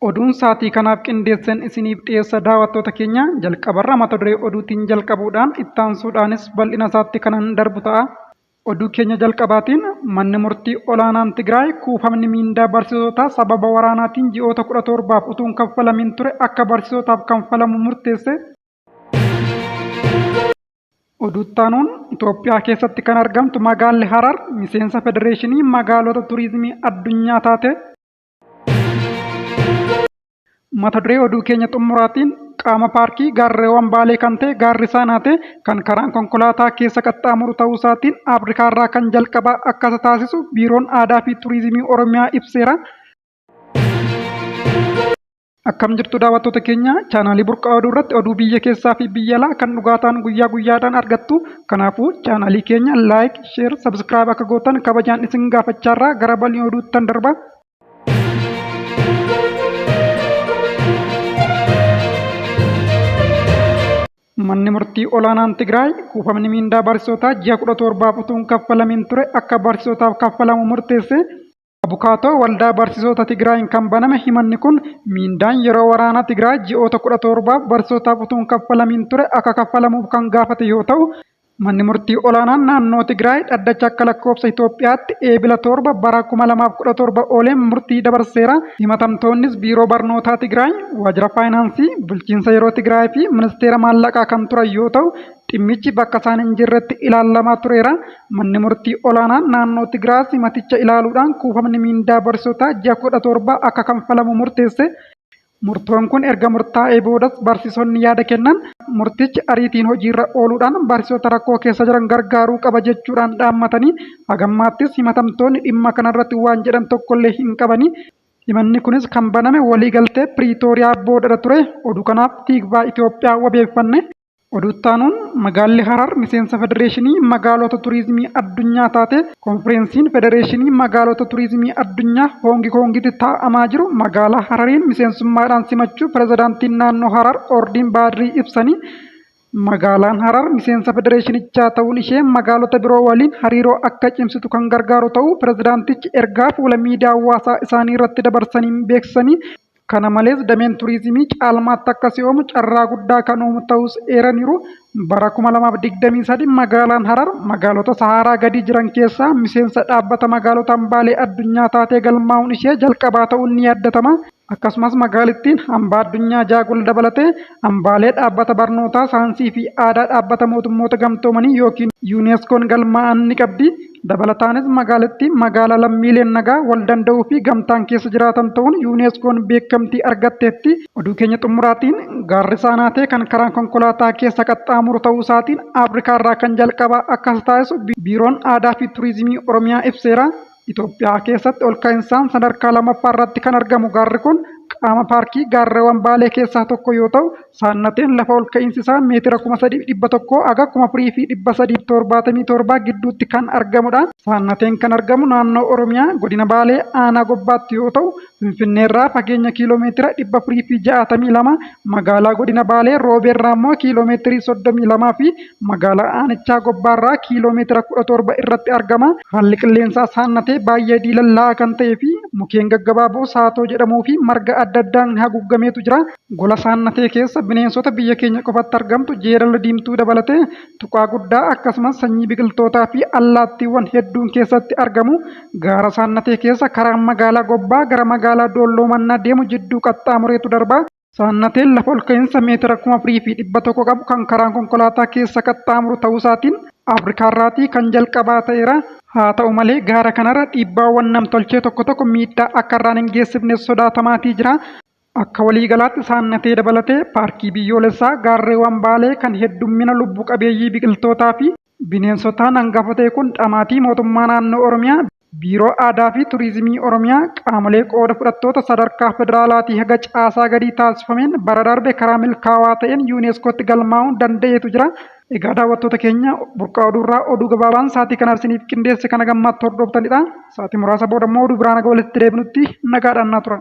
Oduun saatii kanaaf qindeessen isiniif dhiyeessa daawattoota keenya jalqabarra mata duree oduutiin jalqabuudhaan ittaansuudhaanis bal'ina isaatti kanan darbu ta'a. Oduu keenya jalqabaatiin manni murtii olaanaan Tigraay kuufamni miindaa barsiisotaa sababa waraanaatiin ji'oota 17f utuu hin kaffalamiin ture akka barsiisotaaf kanfalamu murteesse. Oduu itti aanuun Itoophiyaa keessatti kan argamtu magaalli Harar miseensa Federeeshinii Magaalota Turiizimii Addunyaa taate. Mata duree oduu keenya xumuraatiin qaama paarkii gaarreewwan Baalee kan ta'e gaarri Saanaatee kan karaan konkolaataa keessa qaxxaamuru ta'uu isaatiin Afrikaarraa kan jalqabaa akka isa taasisu Biiroon Aadaa fi Turiizimii Oromiyaa ibseera. Akkam jirtu daawwattoota keenya chaanaalii Burqaa Oduu irratti oduu biyya keessaa fi biyya alaa kan dhugaa ta'an guyyaa guyyaadhaan argattu. Kanaafuu chaanaalii keenya like, share, subscribe akka gootan kabajaan isin gaafachaarraa gara bal'ina oduuttan darba. Manni murtii olaanaan Tigraay kuufamni miindaa barsiisotaa ji'a 17f utuu hin kaffalamiin ture akka barsiisotaaf kaffalamu murteesse. Abukaatoo Waldaa Barsiisota Tigraayiin kan baname himanni kun miindaan yeroo waraana Tigraay ji'oota 17f barsiisotaaf utuu hin kaffalamiin ture akka kaffalamuuf kan gaafate yoo ta'u, Manni Murtii Olaanaan Naannoo Tigraay dhaddacha akka lakkoofsa Itoophiyaatti Eebila 7 bara 2017 ooleen murtii dabarseera. Himatamtoonnis Biiroo Barnootaa Tigraay, Waajjira Faayinaansii, Bulchiinsa Yeroo Tigraay fi Ministeera Maallaqaa kan turan yoo ta'u, dhimmichi bakka isaan hin jirretti ilaalamaa tureera. Manni Murtii Olaanaan Naannoo Tigraayis himaticha ilaaluudhaan kuufamni miindaa barsiisotaa ji'a 17 akka kanfalamu murteesse. Murtoon kun erga murtaa'ee boodas barsiisonni yaada kennan murtichi ariitiin hojiirra ooluudhaan barsiisota rakkoo keessa jiran gargaaruu qaba jechuudhaan dhaammatanii hagammaattis himatamtoonni dhimma kanarratti waan jedhan tokkollee hin qabani. Himanni kunis kan baname waliigaltee Piriitooriyaa boodadha ture. Oduu kanaaf Tiikvaa Itoophiyaa wabeeffanne. Oduu itti aanuun magaalli Harar miseensa Federeeshinii Magaalota Turiizimii Addunyaa taate. Konfireensiin Federeeshinii Magaalota Turiizimii Addunyaa Hoongi Koongitti taa'amaa jiru magaalaa Harariin miseensummaadhaan simachuu Pirezidaantiin Naannoo Harar Ordiin Baadrii ibsanii. Magaalaan Harar miseensa federeeshinichaa ta'uun ishee magaalota biroo waliin hariiroo akka cimsitu kan gargaaru ta'uu pirezidaantichi ergaa fuula miidiyaa hawaasaa isaanii irratti dabarsaniin beeksisanii. Kana malees dameen turiizimii caalmaatti akka si'oomu carraa guddaa kan uumu ta'uus eeraniiru. Bara 2023 magaalaan Harar magaalota Sahaaraa gadii jiran keessaa miseensa dhaabbata magaalota hambaalee addunyaa taatee galmaa'uun ishee jalqabaa ta'uun ni yaaddatama. Akkasumas magaalittiin hambaa addunyaa Jaagol dabalatee hambaalee dhaabbata barnootaa, saayinsii fi aadaa dhaabbata mootummoota gamtoomanii yookiin UNESCOn galmaa'an ni qabdi. Dabalataanis magaalittiin magaalaa lammiileen nagaa, wal danda'uu fi gamtaan keessa jiraatan ta'uun UNESCOn beekamtii argatteetti. Oduu keenya xumuraatiin gaarri Saanaatee kan karaan konkolaataa keessa qaxxaamuru ta'uu isaatiin Afrikaarraa kan jalqabaa akka isa taasisu Biiroon Aadaa fi Turizimii Oromiyaa ibseera. Itoophiyaa keessatti olka'insaan sadarkaa lammaffaa irratti kan argamu gaarri kun qaama paarkii gaarreewwan Baalee keessaa tokko yoo ta'u, Saannateen lafa olka'iinsi isaa meetira 3,100 haga 4,377 gidduutti kan argamudha. Saannateen kan argamu naannoo Oromiyaa godina Baalee aanaa Gobbaatti yoo ta'u, Finfinneerraa fageenya kiiloo meetira 462, magaalaa godina Baalee Roobeerraa immoo kiiloo meetirii 32 fi magaalaa aanichaa Gobbaarraa kiiloo meetira 17 irratti argama. Haalli qilleensaa Saannatee baay'ee diilallaa'aa kan ta'ee fi mukeen gaggabaaboo saatoo jedhamuu fi marga adda addaan haguuggameetu jira. Gola Saannatee keessa bineensota biyya keenya qofatti argamtu jeedala diimtuu dabalatee tuqaa guddaa akkasumas sanyii biqiltootaa fi allaattiiwwan hedduun keessatti argamu. Gaara Saannatee keessa karaan magaalaa Gobbaa gara magaalaa Doolloo Mannaa deemu jidduu qaxxaamureetu darba. Saannateen lafa olka'iinsa meetira 4,100 qabu kan karaan konkolaataa keessa qaxxaamuru ta'uusaatiin Afrikaarraatii kan jalqabaa ta'eera. Haata'u malee gaara kanarra dhiibbaawwan namtolchee tokko tokko miidhaa akka irraan hin geessifne sodaatamaatii jira. Akka waliigalaatti Saannatee dabalatee Paarkii Biyyoolessaa Gaarreewwan Baalee kan heddummina lubbu qabeeyyii biqiltootaa fi bineensotaan hangafa ta'e kun dhamaatii Mootummaa Naannoo Oromiyaa, Biiroo Aadaa fi Turizimii Oromiyaa, qaamolee qooda fudhattoota sadarkaa federaalaatii haga caasaa gadii taasifameen bara darbe karaa milkaawaa ta'een UNESCOtti galmaa'uun danda'eetu jira. Egaa daawwattoota keenya burqaa oduurraa oduu gabaabaan sa'aatii kanaaf isiniif qindeesse kana gammaatti hordoftanidha. Sa'aatii muraasa booda immoo oduu biraan haga walitti deebinutti nagaadhaan naa tura.